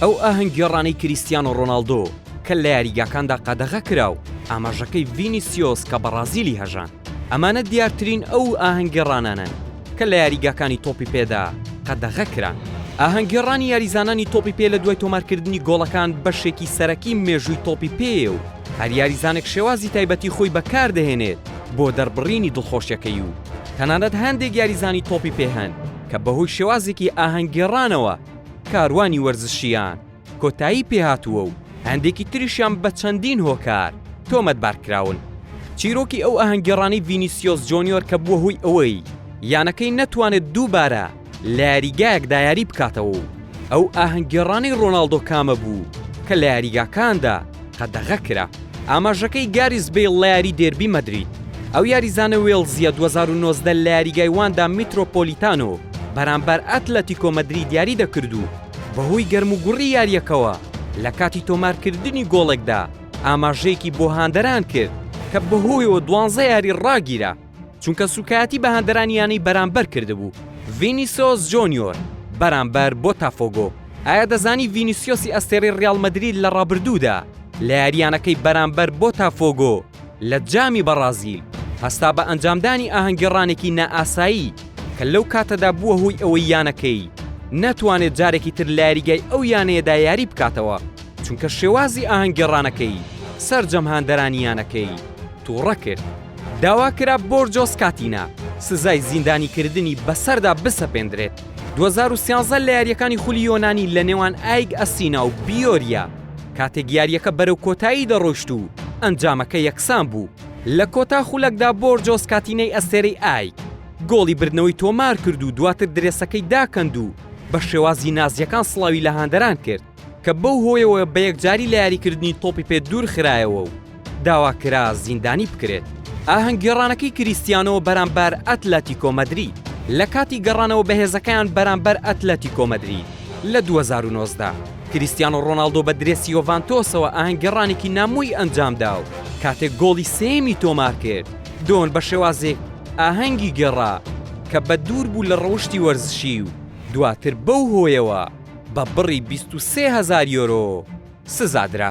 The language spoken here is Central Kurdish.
ئەو ئاهەنگگێڕانەی کریستیانۆ ڕۆناڵدۆ کە لە یاریگاکاندا قەدەغە کرا و ئاماژەکەی ڤینیسیۆس کە بەڕازیلی هەژاند. ئەمانە دیارترین ئەو ئاهەنگگێڕانانەن کە لە یاریگاکانی تۆپی پێدا قەدەغە کران. ئاهەنگگێڕانی یاریزانانی تۆپی پێ لە دوای تۆمارکردنی گۆڵەکان بەشێکی سەرەکی مێژووی تۆپی پێیە و هەر یاریزانێک شێوازی تایبەتی خۆی بەکاردەهێنێت بۆ دەربڕینی دڵخۆشیەکەی و تەنانەت هەندێک یاریزانی تۆپی پێ هەن کە بەهۆی شێوازێکی ئاهەنگگێڕانەوە کاروانی وەرزشییان کۆتایی پێهاتووە و هەندێکی تریشیان بە چەندین هۆکار تۆمەتبار کراون. چیرۆکی ئەو ئاهەنگگێڕانەی ڤینیسیۆس جۆنیۆر کە بووە هۆی ئەوەی یانەکەی نەتوانێت دووبارە لە یاریگایەکدا یاری بکاتەوە و ئەو ئاهەنگگێڕانەی ڕۆناڵدۆ کامە بوو کە لە یاریگاکاندا قەدەغە کرا. ئاماژەکەی گاریس بەیڵ لە یاری دێربی مەدرید. ئەو یاریزانە وێڵزییە 2019 لە یاریگای واندا میترۆپۆلیتانۆ بەرامبەر ئەتلەتیکۆ مەدرید یاری دەکرد و بەهۆی گەرموگوڕی یارییەکەوە لە کاتی تۆمارکردنی گۆڵێکدا ئاماژەیەکی بۆ هاندەران کرد کە بەهۆیەوە دوانزە یاری ڕاگیرا چونکە سوکایەتی بە هاندەرانی یانەی بەرامبەر کردبوو. ڤینیسۆس جۆنیۆر بەرامبەر بۆتافۆگۆ. ئایا دەزانی ڤینیسیۆسی ئەستێرەی ڕیاڵ مەدرید لە ڕابردوودا لە یارییانەکەی بەرامبەر بۆتافۆگۆ لە جامی بەڕازیل هەستا بە ئەنجامدانی ئاهەنگگێڕانێکی نائاسایی کە لەو کاتەدا بووە هۆی ئەوەی یانەکەی نەتوانێت جارێکی تر لە یاریگای ئەو یانەیەدا یاری بکاتەوە چونکە شێوازی ئاهەنگگێڕانەکەی سەرجەم هاندەرانی یانەکەی تووڕە کرد. داوا کرا بۆرجۆس کاتینا سزای زیندانیکردنی بەسەردا بسەپێندرێت. 2013 لە یارییەکانی خولی یۆنانی لە نێوان ئایک ئەسینا و بیۆریا کاتێک یارییەکە بەرەو کۆتایی دەڕۆیشت و ئەنجامەکە یەکسان بوو، لە کۆتا خولەکدا بۆرجۆس کاتینەی ئەستێرەی ئایک گۆڵی بردنەوەی تۆمارکرد و دواتر درێسەکەی داکەند و بە شێوازی نازییەکان سڵاوی لە هاندەران کرد کە بەو هۆیەوە بە یەکجاری لە یاریکردنی تۆپی پێ دوورخرایەوە و داواکرا زیندانی بکرێت. ئاهەنگگێڕانەکەی کریستیانۆ بەرامبەر ئەتلەتیکۆ مەدرید لە کاتی گەڕانەوە بەهێزەکەیان بەرامبەر ئەتلەتیکۆ مەدرید لە 2019، کریستیانۆ ڕۆناڵدۆ بە درێسی یۆڤانتۆسەوە ئاهەنگگێڕانێکی نامۆی ئەنجامدا و کاتێک گۆڵی سێیەمی تۆمارکرد، دۆن بە شێوازێک ئاهەنگی گێڕا کە بە دوور بوو لە ڕەوشتی وەرزشی و دواتر بەو هۆیەوە بە بڕی 23 هەزار یۆرۆ سزادرا.